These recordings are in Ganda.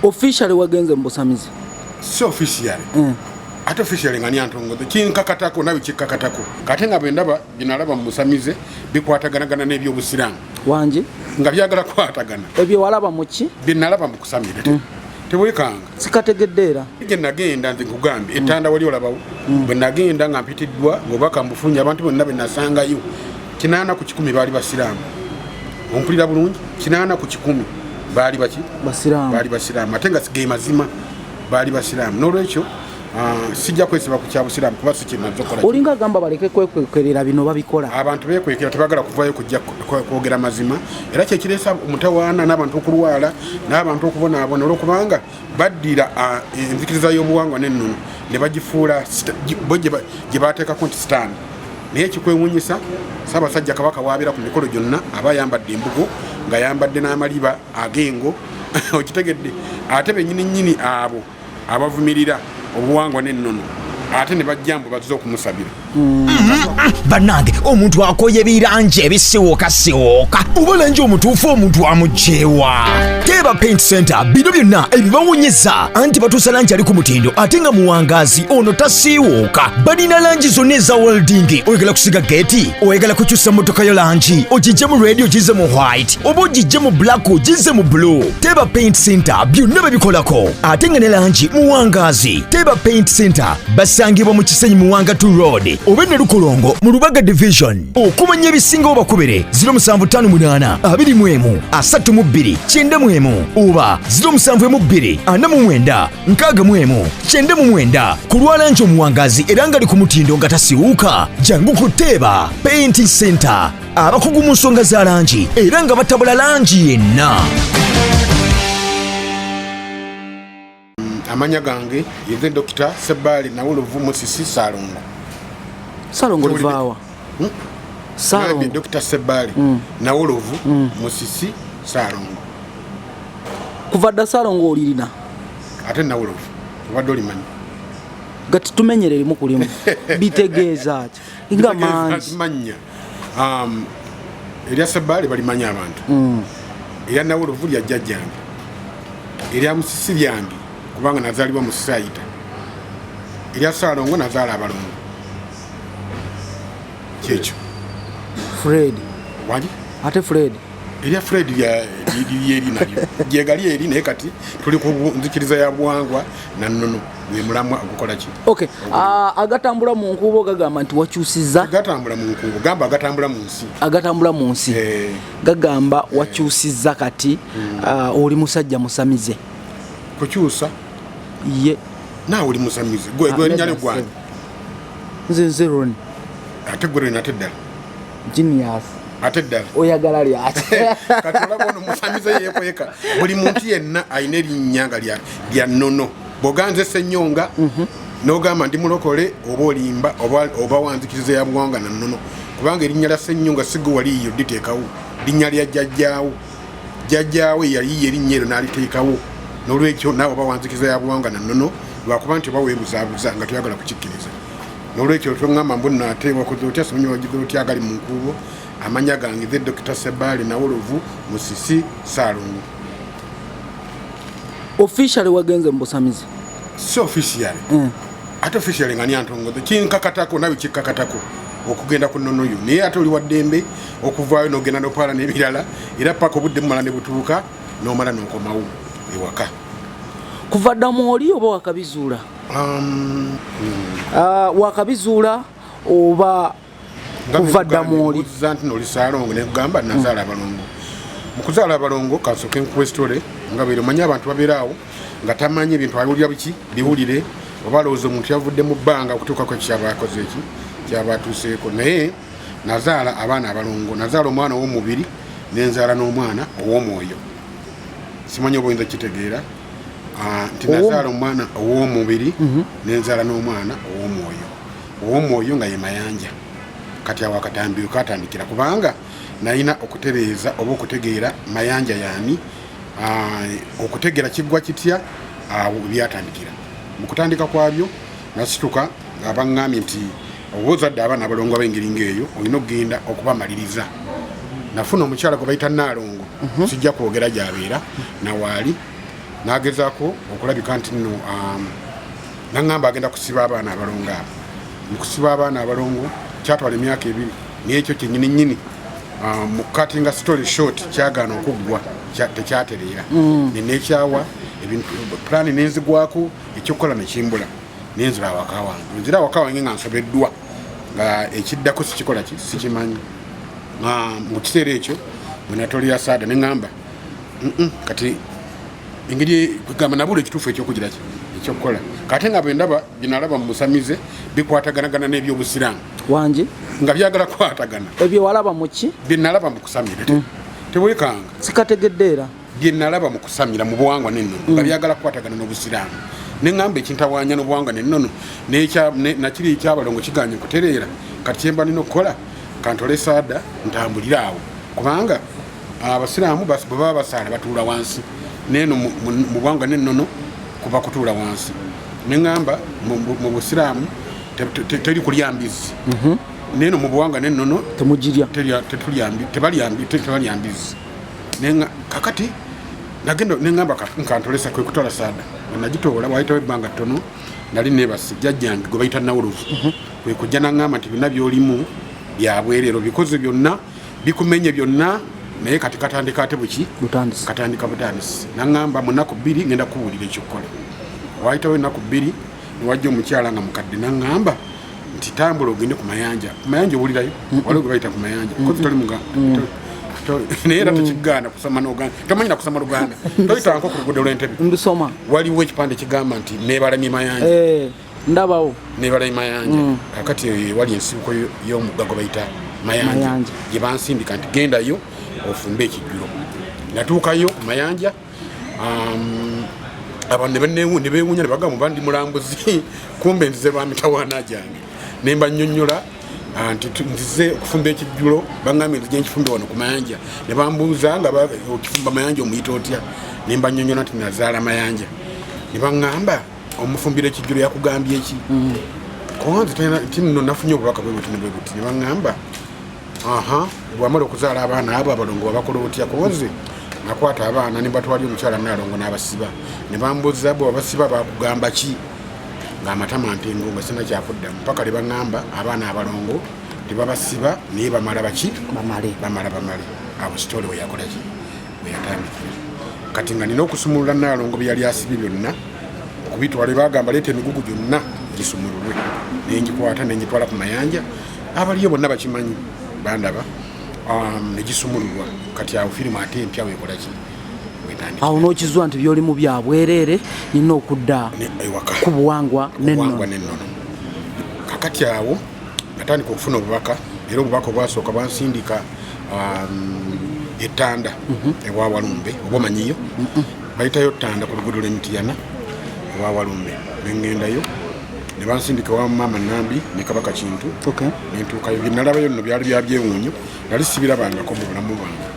Officially wagenze mu busamize? Si officially. Ate officially nga nyantongoze kinkakatako, nawe kikkakatako. Kate nga bwendaba byenalaba mu busamize bikwataganagana n'ebyobusiraamu. Wangi? Nga byagala kukwatagana. Ebyo walaba muki? Byenalaba mu kusamira tewekanga. Sikategedde era. Gye nagenda, nze nkugambye, ettanda wali olabawo. Bwe nagenda nga mpitiddwa ng'obubaka mbufunye, abantu bonna be nasangayo 80% baali basiraamu. Ompulira bulungi? 80% baali baki? Basiraamu. Baali basiraamu, ate nga ge mazima, baali basiraamu. N'olwekyo sijja kwesiba ku kyabusiraamu kuba si kyenaza okukola. Olinga agamba baleke kwekwekerera, bino babikola. Abantu bekwekera, tebagala kuvayo kujja kwogera mazima, era kyekireesa omutawaana n'abantu okulwala n'abantu okubonaabona, olwokubanga baddira enzikiriza y'obuwangwa n'ennono ne bagifuula bo gye bateekako nti sitaani. Naye ekikwewuunyisa, Ssaabasajja Kabaka waabeera ku mikolo gyonna aba ayambadde embugo, ng'ayambadde n'amaliba ag'engo, okitegedde? Ate bennyini nnyini abo abavumirira obuwangwa n'ennono ate ne bajja mbu bazze okumusabira. Bannange, omuntu akoye birangi ebisiwuukasiwuuka, oba langi omutuufu omuntu amugyewa? Teeba Paint Center bino byonna ebibawonyeza, anti batuusa langi ali ku mutindo ate nga muwangaazi, ono tasiiwuuka. Balina langi zonna eza welding. Oyagala kusiga geeti, oyagala kukyusa mmotoka yo langi, ogijje mu red ogizze mu white, oba ogijje mu black ogizze mu blue, Teeba Paint Center byonna babikolako, ate nga ne langi muwangaazi. Teeba Paint Center basangibwa mu Kisenyi Muwanga 2 Road oba e Nalukolongo mu Lubaga Division. Okumanya ebisingawo bakubere 0758 21 32 91 oba 0712 49 61 99. Ku lwa langi omuwangazi era nga ali ku mutindo nga tasiwuuka, jangu ku Teeba Paint Center, abakugu mu nsonga za langi era nga batabula langi yenna. Amanya gange yenze Dokita Sebbaale Nawolovu Musisi Saalongo. Salongo livaawa? Hmm? Salongo. Dokita Sebbaale Nawolovu Musisi Saalongo. Kuva dda Salongo olirina? Ate Nawolovu obadde olimanyi? Gati tumenyere limu ku limu, bitegeeza ki nga mangi? Mannya erya Sebbaale balimanyi abantu, erya Nawolovu lya jjajjange, erya Musisi lyange kubanga nazaalibwa Musisi ayita, erya Saalongo nazaala abalongo, kyekyo. Fred. Wali? Ate Fred? Erya Fred lyeri nalyo gyegali eri, naye kati tuli ku nzikiriza ya buwangwa na nnono, gwe mulamwa ogukola ki. Okay. Agatambula mu nkuubo gagamba nti wakyusiza. Gatambula mu nkuubo gamba agatambula mu nsi. Agatambula mu nsi gagamba wakyusiza kati, oli musajja musamize. Kukyusa? Ye. Naawe oli musamize gwe. Gwe erinnya lyo gwange? Nze Ron. Ate gwe Ron, ate ddala? Genius. Ate ddala? Oyagala lyaki? Kati olaba ono musamize yeekweka. Buli muntu yenna alina erinnya nga lya nnono. Bw'oganze Ssenyonga n'ogamba ndi mulokole, oba olimba, oba wanzikiriza ya buwanga na nnono, kubanga erinnya lya Ssenyonga sigwe waliiyo liteekawo, linnya lya jjajjaawo. Jjajjaawo yayiiya erinnya eryo n'aliteekawo. N'olwekyo naawe oba wanzikiriza ya buwanga na nnono, lwakuba nti oba weebuzaabuza nga toyagala kukikkiriza. N'olwekyo toŋŋamba mbu nno ate wakoze otya, simanyi wagize otya agali mu nkuubo. Amanya gange ze Dokita Sebbaale Nawolovu Musisi Saalongo. Officially wagenze mu busamize? Si officially. Ate officially nga nyantongoze kinkakatako, nawe kikkakatako okugenda ku nnono yo, naye ate oli waddembe okuvaayo n'ogenda n'okwala n'ebirala, era paka obudde bumala ne butuuka n'omala n'okomawo ewaka. Kuva dda mwoli oba wakabizuula? Wakabizuula oba kuva dda mwoli? Mbuuziza nti noli Saalongo, nekugamba nazaala abalongo. Mu kuzaala abalongo, kansooke nkuwa story nga bwere. Omanyi abantu babeera awo nga tamanyi ebintu, awulira biki biwulire, oba alowooza omuntu yavudde mu bbanga okutuukako ekyaba akoze, eki kyaba atuuseeko. Naye nazaala abaana abalongo, nazaala omwana ow'omubiri nenzaala n'omwana ow'omwoyo. Simanyi oba oyinza kukitegeera. Nti nazaala omwana ow'omubiri nenzaala n'omwana ow'omwoyo, ow'omwoyo nga ye Mayanja. Kati awo akatambi katandikira, kubanga nalina okutereeza oba okutegeera Mayanja yaani. Okutegeera kiggwa kitya? Awo byatandikira. Mu kutandika kwabyo nasituka nga baŋŋambye nti oba ozadde abaana abalongo ab'engeri ng'eyo, olina okugenda okubamaliriza. Nafuna omukyala gwe bayita Naalongo, sijja kwogera gy'abeera nawaali. N'agezaako okulabika nti nno naŋŋamba agenda kusiba abaana abalongo abo. Mu kusiba abaana abalongo kyatwala emyaka 2, naye ekyo kyennyini nnyini, mu cutting story short, kyagaana okuggwa, tekyatereera. Nenekyawa ebintu, pulaani nenzigwako, ekyokukola nekimbula, nenzira awaka wange. Nzira awaka wange nga nsobeddwa, nga ekiddako sikikola ki, sikimanyi. Mu kiseera ekyo bwe natolera saada, neŋŋamba, kati engeri kugamba nabula ekituufu ekyokugira ki ekyokukola, kate nga bwendaba byenalaba mu musamize bikwataganagana n'ebyobusiraamu. Wangi? Nga byagala kukwatagana. Ebyo walaba muki? Byenalaba mu kusamira, tewekanga. Sikategedde era. Byenalaba mu kusamira mu buwangwa n'ennono nga byagala kukwatagana n'obusiraamu, neŋŋamba ekintawaanya n'obuwangwa n'ennono nakiri ekyabalongo kiganye okutereera. Kati kyemba nina okukola, kantole saada ntambulire awo, kubanga abasiraamu bwe baba basaala batuula wansi, neeno mu buwangwa n'ennono kuba kutuula wansi. Neŋŋamba mu busiraamu teri kulya mbizzi, neeno mu buwangwa n'ennono temugirya. Tebalya mbizzi. Kakati nagenda neŋŋamba nkantolesa, kwe kutola saada. Nagitoola, wayitawo ebbanga ttono, nali nebase, jjajjange gwe bayita Nawolovu kwe kujja naŋŋamba nti byonna byolimu byabwereero, bikoze byonna bikumenye byonna, naye kati katandika ate buki? Butandisi. Katandika butandisi. Naŋŋamba mu nnaku 2 ngenda kubuulira ekyokukola. Wayitawo ennaku 2, newajja omukyala nga mukadde, naŋŋamba nti tambula ogende ku mayanja. Ku mayanja owulirayo? Waliwo gwe bayita ku mayanja, kozi toli muga naye era tekigaana kusoma n'Oluganda, tomanyi na kusoma Luganda, toyitanko ku luguudo lw'Entebe. Ndusoma. Waliwo ekipande kigamba nti neebalamye Mayanja. Ndabawo. Neebalamye Mayanja. Kakati eyo wali ensibuko y'omugga gwe bayita Mayanja, Mayanja. gye bansindika nti gendayo ofumbe ekijjulo. Natuukayo ku Mayanja, abantu ne beewuunya, ne bagamba oba ndi mulambuzi, kumbe nzize lwa mitawaana gyange. Ne mbannyonnyola nti nzize okufumba ekijjulo, baŋŋambye nzije nkifumbe wano ku Mayanja. Ne bambuuza nga okifumba Mayanja omuyita otya? Ne mbannyonnyola nti nazaala Mayanja. Ne baŋŋamba omufumbira ekijjulo yakugambye ki? Konze nti nno nafunye obubaka bwe buti ne bwe buti. Ne baŋŋamba aha, bwamala okuzaala abaana abo abalongo babakola otya? Konze nakwata abaana ne batwali omukyala Naalongo n'abasiba. Ne bambuuza bwe babasiba bakugamba ki? Ng'amatama ntengo, nga sina kyakuddamu, paka le baŋŋamba abaana abalongo tebabasiba, naye bamala baki? Bamale. Bamala bamale. Abo story we yakola ki, we yatandikira. Kati nga nina okusumulula Naalongo bye yali asibye byonna okubitwala. Bagamba leeta emigugu gyonna gisumululwe, nengikwata nengitwala ku mayanja, abaliyo bonna bakimanyi, bandaba, negisumululwa. Kati awo firimu ate empya wekola ki, wetandikira. Awo n'okizwa nti byolimu bya bwereere, nina okudda ewaka ku buwangwa obuwangwa n'ennono. N'ennono. Kakati awo natandika okufuna obubaka, era obubaka obwasooka bwansindika Ettanda ewa Walumbe, oba omanyiyo? Bayitayo Ttanda ku luguudo lw'Emitiyana ewa Walumbe. Nengendayo ne bansindika ewa Maama Nambi ne Kabaka Kintu. Nentuukayo, bye nalabayo nno byali bya byewuunyo, nali sibirabangako mu bulamu bwange.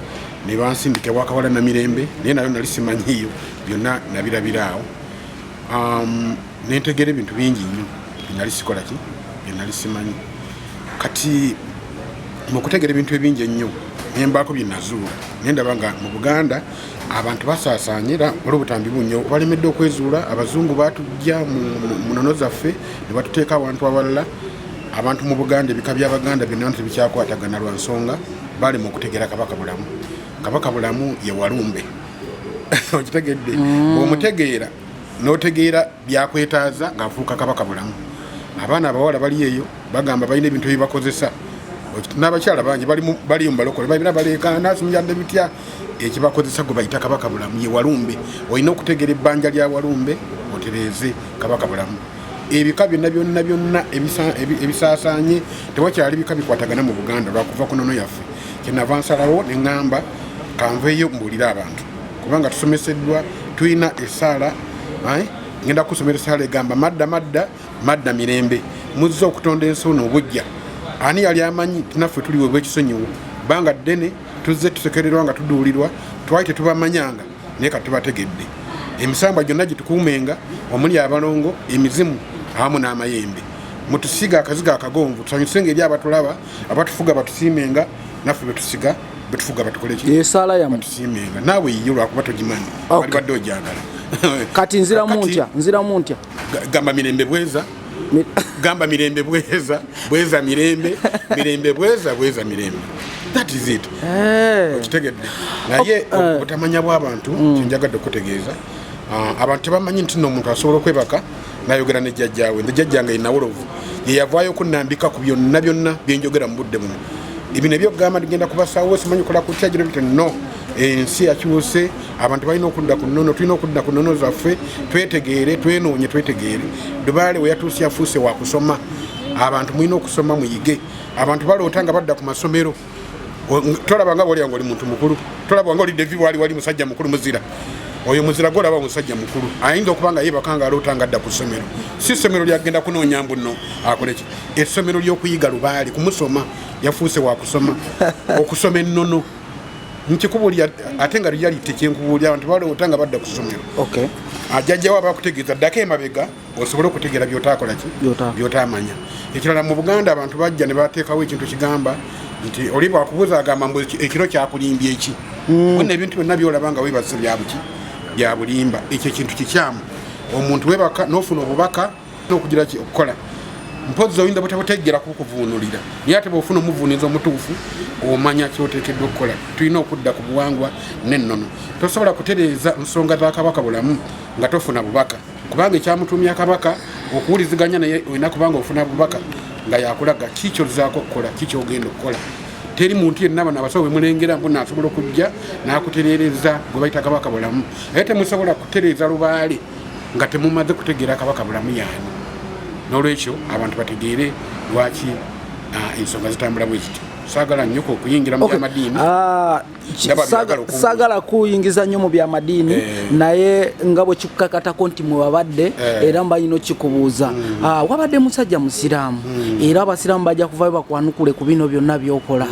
Ne bansindika ewa Kawala Namirembe, naye nayo nali simanyiiyo, byonna nabirabira awo. Nentegeera ebintu bingi nnyo byenali sikola ki, byenali simanyi. Kati mu kutegeera ebintu ebingi ennyo, nembaako bye nazuula, nendaba nga mu Buganda abantu basaasaanye, era waliwo obutambi bunyo balemedde okwezuula. Abazungu batujja mu nono zaffe ne batuteeka awantu awalala. Abantu mu Buganda, ebika by'Abaganda byonna tebikyakwatagana lwa nsonga balema okutegeera Kabaka Bulamu. Kabaka Bulamu ye Walumbe, okitegedde? Bw'omutegeera n'otegeera byakwetaaza ng'afuuka Kabaka Bulamu. Abaana abawala bali eyo bagamba balina ebintu ebibakozesa, n'abakyala bangi baliyo mu balokole balina baleekaana simyadde bitya, ekibakozesa gwe bayita Kabaka Bulamu ye Walumbe. Olina okutegeera ebbanja lya Walumbe otereeze Kabaka Bulamu. Ebika byonna byonna byonna ebisaasaanye, tewakyali bika bikwatagana mu Buganda lwakuva ku nono yaffe. Kyenava nsalawo ne ŋŋamba kanveeyo mbuulire abantu, kubanga tusomeseddwa, tulina essaala. Ngenda kusomera essaala egamba madda madda madda mirembe, muzze okutonda ensi ono obujja. Ani yali amanyi tinaffe tuliweebwa ekisonyiwo? Bbanga ddene tuzze tusekererwa nga tuduulirwa, twali tetubamanyanga, naye kati tubategedde. Emisambwa gyonna gitukuumenga, omuli abalongo, emizimu awamu n'amayembe. Mutusiga akazigo akagonvu, tusanyusenga eri abatulaba, abatufuga batusiimenga, naffe betusiga betufuga batukole ki? Esaala yammwe. Batusiimenga. Naawe yiyo, lwakuba togimanyi, walibadde ogyagala. Kati nziramu ntya? Nziramu ntya? Gamba mirembe bweza. Gamba mirembe bweza, bweza mirembe, mirembe bweza, bweza mirembe. That is it. Okitegedde? Naye obutamanya bw'abantu, kyenjagadde okutegeeza, abantu tebamanyi nti nno omuntu asobola okwebaka nayogera ne jjajjaawe. Nze jjajjange Nawolovu ye yavaayo okunnambika ku byonna byonna byenjogera mu budde buno. Ebino ebyokugamba ndigenda kubasawo, simanyi kola kutya, gino bito, no. Ensi yakyuse, abantu balina okudda ku nnono, tulina okudda ku nnono zaffe, twetegeere, twenoonye, twetegeere. Lubaale we yatuuse yafuuse wakusoma. Abantu mulina okusoma, muyige. Abantu baloota nga badda ku masomero. Tolaba nga bwolya nga oli muntu mukulu, tolaba nga oli Devi wali wali musajja mukulu muzira. Oyo muzira gwolaba musajja mukulu ayinza okuba nga yebaka nga aloota nga adda ku ssomero. Si ssomero lyagenda kunoonya mbu nno akoleki, essomero ly'okuyiga lubaale kumusoma, yafuuse wakusoma, okusoma ennono. Nkikubuulira ate nga reality kyenkubuulira, abantu baloota nga badda ku ssomero. Ajjajjawo aba akutegeeza ddako emabega osobole okutegeera byotakola ki, byotamanya. Ekirala, mu Buganda abantu bajja ne bateekawo ekintu kigamba nti oli bwakubuuza agamba mbu ekiro kyakulimbye eki. Bonna ebintu byonna byolaba nga weebase byabuki, bya bulimba. Ekyo ekintu kikyamu. Omuntu webaka n'ofuna obubaka n'okugira ki okukola, mpozi oyinza butabutegeera kukuvuunulira, naye ate bwofuna omuvuunizi omutuufu omanya kyoteekeddwa okukola. Tulina okudda ku buwangwa n'ennono. Tosobola kutereeza nsonga za Kabaka Bulamu nga tofuna bubaka, kubanga ekyamutumya kabaka okuwuliziganya naye olina kubanga ofuna bubaka nga yakulaga ki kyozaako okukola, ki kyogenda okukola. Teri muntu yenna, bano abasawo bemulengera mbu naasobola okujja n'akutereereza gwe bayita Kabaka Bulamu, naye temusobola kutereeza lubaale nga temumaze kutegeera Kabaka Bulamu yaani. N'olwekyo abantu bategeere lwaki ensonga zitambula bwe zityo. Saagala nnyo okuyingira mu byamadiini. Saagala kuyingiza nnyo mu byamadiini, naye nga bwe kikukakatako nti mwe wabadde, era mbalina okikubuuza. Wabadde musajja musiraamu, era abasiraamu bajja kuvayo bakwanukule ku bino byonna byokola.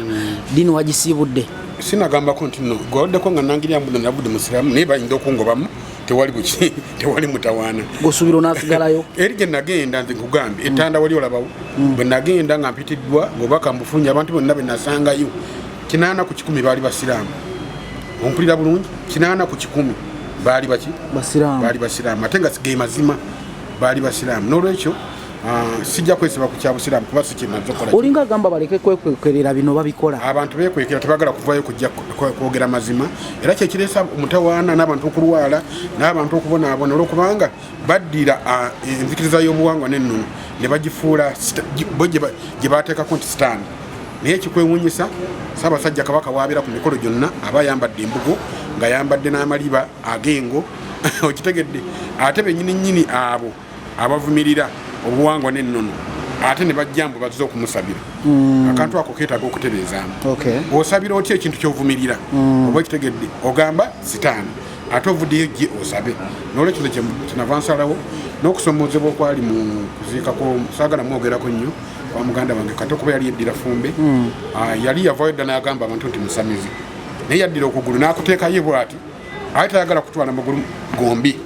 Ddiini wagisiibudde? Sinagambako nti no gwabaddeko nga nangirya mbu navudde musiraamu, naye bayinza okungobamu, tewali buki, tewali mutawaana. Gosuubira onaasigalayo? Eri gye nagenda, nze nkugambye, ettanda wali olabawo. Bwe nagenda nga mpitiddwa ngaobubaka mbufunye, abantu bonna be nasangayo 80% baali basiraamu. Ompulira bulungi? 80% baali baki? Basiraamu. Baali basiraamu, ate nga ge mazima, baali basiraamu. N'olwekyo sijja kwesiba ku kyabusiraamu kuba si kyemaze okukola. Olinga agamba baleke kwekwekerera bino babikola. Abantu bekwekera, tebagala kuvayo kujja kwogera mazima, era kyekireesa omutawaana n'abantu okulwala n'abantu okubonaabona, olwokubanga baddira enzikiriza y'obuwangwa n'ennono ne bagifuula bo gye bateekako nti sitaani. Naye ekikwewuunyisa, Ssaabasajja Kabaka wabeera ku mikolo gyonna aba ayambadde embugo, ng'ayambadde n'amaliba ag'engo. Okitegedde? Ate bennyini nnyini abo abavumirira obuwangwa n'ennono ate ne bajja mbu bazze okumusabira. Akantu ako keetaaga okutereezaamu. Osabira otya ekintu kyovumirira? Oba okitegedde? Ogamba sitaani, ate ovuddeyo gye osabe. Nolwekyo nze kyenava nsalawo n'okusomoozebwa okwali mu kuziikako, saagala mwogerako nnyo, kwa muganda wange Kato, kuba yali yeddira Fumbe. Yali yavaayo dda n'agamba abantu nti musamize, naye yaddira okugulu n'akuteekayo bw'ati, ate tayagala kutwala magulu gombi.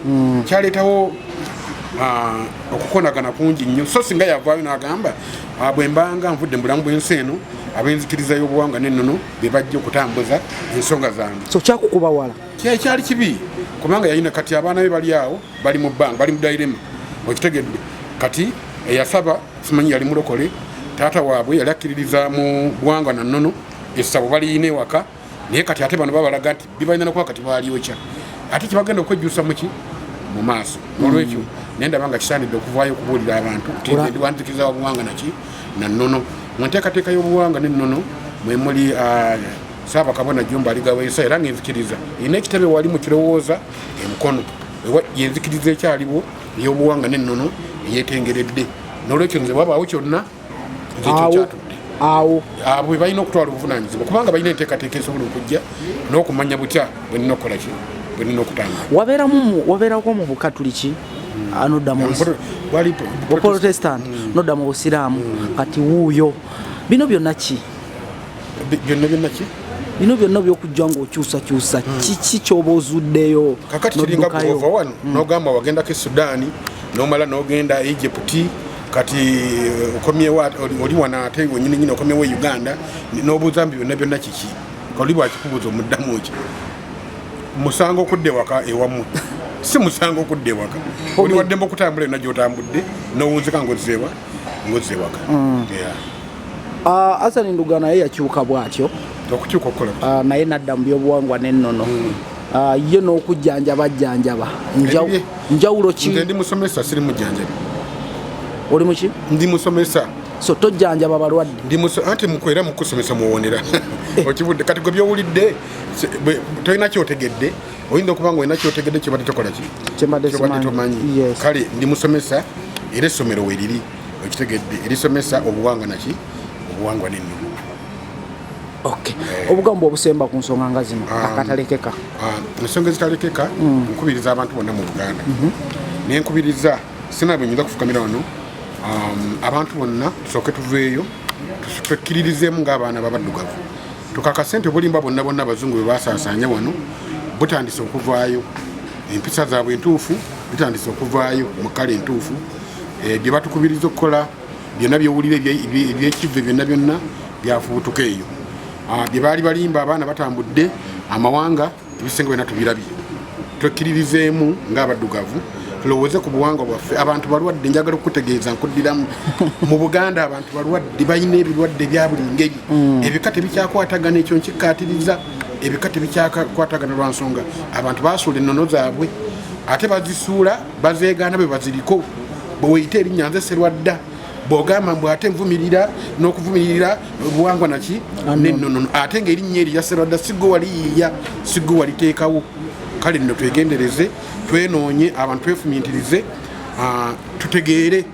Kyaleetawo okukonagana kungi nnyo. So singa yavaayo n'agamba, bwe mbanga nvudde mu bulamu bw'ensi eno, ab'enzikiriza y'obuwangwa n'ennono be bajja okutambuza ensonga zange. So kyakukuba wala? Kyali kibi, kubanga yalina kati abaana be bali awo, bali mu bbanga, bali mu dilemma. Okitegedde? Kati eyasaba simanyi yali mulokole, taata waabwe yali akkiririza mu buwangwa na nnono, essabo baliyina ewaka, naye kati ate bano babalaga nti bibalina nokuba kati balyokya, ate kyebagenda okwejjusa muki mu maaso. Olwekyo naye ndaba nga kisaanidde okuvaayo okubuulira abantu nti nze ndi wanzikiriza wa buwanga naki na nnono. Mu nteekateeka y'obuwanga n'ennono mwe muli Ssaabakabona Jjumba Aligaweesa, era ng'enzikiriza erina ekitebe wali mu Kirowooza Emukono, yenzikiriza ekyaliwo ey'obuwanga n'ennono eyetengeredde. N'olwekyo nze wabaawo kyonna, nze ekyo kyatudde awo. Abo be balina okutwala obuvunanyizibwa, kubanga balina enteekateeka esobola okujja n'okumanya butya bwe nina okukola ki, bwe nina okutambula. Wabeerako mu Bukatuliki, nodda mu Protestant, nodda mu Busiraamu, kati wuuyo. Bino byonna ki? Byonna byonna ki? Bino byonna byokujja ng'okyusakyusa, kiki kyoba ozuddeyo? Kakati kiringa bwova wano n'ogamba wagendako e Sudaani, n'omala n'ogenda Egypt, kati okomyewo oli wano, ate wenyini nyini okomyewo e Uganda, n'obuuza mbi byonna byonna kiki? Oli bwakikubuuza omuddamu ki? Musango okudda ewaka ewammwe, si musango okudda ewaka. Oli waddembe okutambula yonna gyotambudde nowunzika ngozzeewa ngozze ewaka. Yeah. Hassan Nduga naye yakyuka bw'atyo. Okukyuka okukola? Naye nadda mu byobuwangwa n'ennono. Ye n'okujjanjaba jjanjaba. Ebibye. Njawulo ki? Nze ndi musomesa, siri mujjanjabi. Oli muki? Ndi musomesa. So tojjanjaba balwadde? Ndi anti era mukusomesa muwonera okibudde. Kati gwe byowulidde tolina kyotegedde, oyinza okuba nga olina kyotegedde kyobadde tokola ki? Kyembadde kyobadde simanyi. tomanyi. Kale ndi musomesa, era essomero weriri, okitegedde, erisomesa obuwangwa naki, obuwangwa n'ennono. Okay, obugambo obusemba ku nsonga nga zino akatalekeka? Ensonga ezitalekeka, nkubiriza abantu bonna mu Buganda, nenkubiriza sina bwe nyinza kufukamira wano, abantu bonna tusooke tuveeyo twekkiririzeemu ng'abaana babaddugavu, tukakase nti obulimba bwonna bonna abazungu bwe basaasaanya wano butandise okuvaayo, empisa zaabwe entuufu bitandise okuvaayo mu kkala entuufu. Bye batukubiriza okukola byonna byowulira ebyekive byonna byonna byafubutuka eyo. Bye baali balimba abaana batambudde amawanga, ebisinga byonna tubirabye. Twekkiririzeemu ng'abaddugavu, tulowooze ku buwangwa bwaffe. Abantu balwadde, njagala okukutegeeza, nkuddiramu, mu Buganda abantu balwadde, balina ebirwadde ebya buli ngeri. Ebika tebikyakwatagana, ekyo nkikkaatiriza, ebika tebikyakwatagana lwa nsonga abantu basuula ennono zaabwe, ate bazisuula bazeegaana bwe baziriko. Bwe weyita erinnya nze Serwadda, bw'ogamba mbu ate nvumirira n'okuvumirira obuwangwa naki nennono, ate ng'erinnya eryo lya Serwadda sigwe waliyiiya, sigwe waliteekawo. Kale nno twegendereze, twenoonye abantu, twefumintirize, tutegeere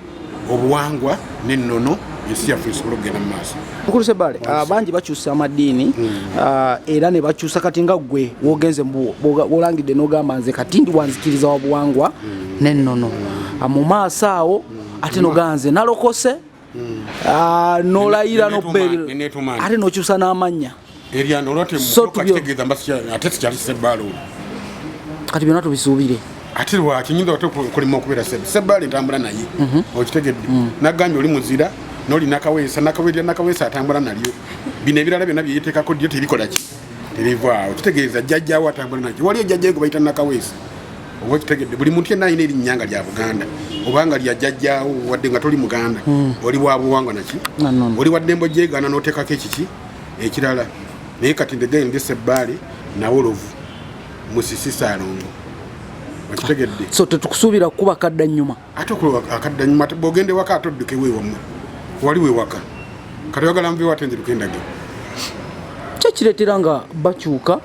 obuwangwa n'ennono, ensi yaffe esobole okugenda mu maaso. Mukulu Sebale, bangi bakyusa amadiini, era ne bakyusa. Kati nga ggwe wogenze bwolangidde n'ogamba nze kati ndi wanzikiriza wa buwangwa n'ennono. Mu maaso awo ate nogamba nze nalokose, nolayira Neneetuma ate nokyusa n'amannya. Eryano olwate So kitegeeza mba ate sikyali Sebbaale olwo. Kati byonna tubisuubire? Ate lwaki nyinza ate okulima okubeera Sebbaale ntambula naye, okitegedde? Nagambye oli muzira noli Nakaweesa, Nakawerya, Nakaweesa atambula nalyo. Bino ebirala byonna byeyeteekako ddyo terikola ki, terivaawo. Kitegeeza jjajjaawo atambula nakyo, waliyo jjajjawe gwe bayita Nakaweesa, oba okitegedde? Buli muntu yenna alina erinnya nga lya Buganda obanga lya jjajjaawo, wadde nga toli Muganda, oli wa buwangwa naki Na nnono. Oli waddembe ogyegaana n'oteekako ekiki ekirala. Naye kati ndege ndi Sebbaale Nawolovu Musisi Saalongo, okitegedde? So tetukusuubira kukuba kadda nnyuma? Ate okuba akadda nyuma, ate bwogenda ewaka ate odduke wewammwe, wali wewaka. Kati oyagala nvewo ate nziruke ndage? Kyekireetera nga bakyuka,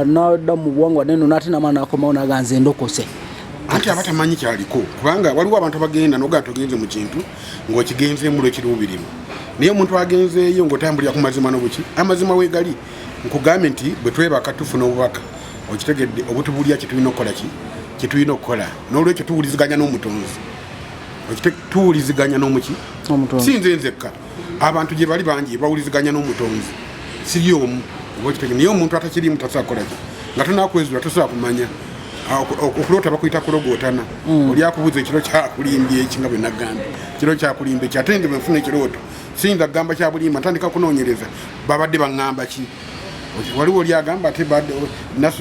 nadda mu buwangwa neno, ate namala nakomawo naga nze ndokose? Anti aba tamanyi kyaliko, kubanga waliwo abantu abagenda nogaa togenze mu kintu ng'okigenzeemu lwekiruubirirwa, naye omuntu agenzeeyo ng'otambulira ku mazima n'obuki, amazima weegali. Nkugambye nti bwe twebaka tufuna obubaka, okitegedde, obutubulya kyetulina okukola, ki kyetulina okukola. N'olwekyo tuwuliziganya n'omutonzi. Tuwuliziganya n'omuki? Omutonzi. Si nze nzekka, abantu gye bali bangi bawuliziganya n'omutonzi, siri omu, oba okitegedde? Naye omuntu atakirimu tasobola kukola ki nga tonakwezula, tosobola kumanya. Okuloota bakuyita kulogootana. Oli akubuuza ekiro kyakulimbye eki, nga bwe nagambye kiro kyakulimbye eki. Ate nze bwe nfuna ekirooto siyinza kugamba kya bulimba, ntandika kunoonyereza babadde baŋŋamba ki. Waliwo oli agamba ate nasuze.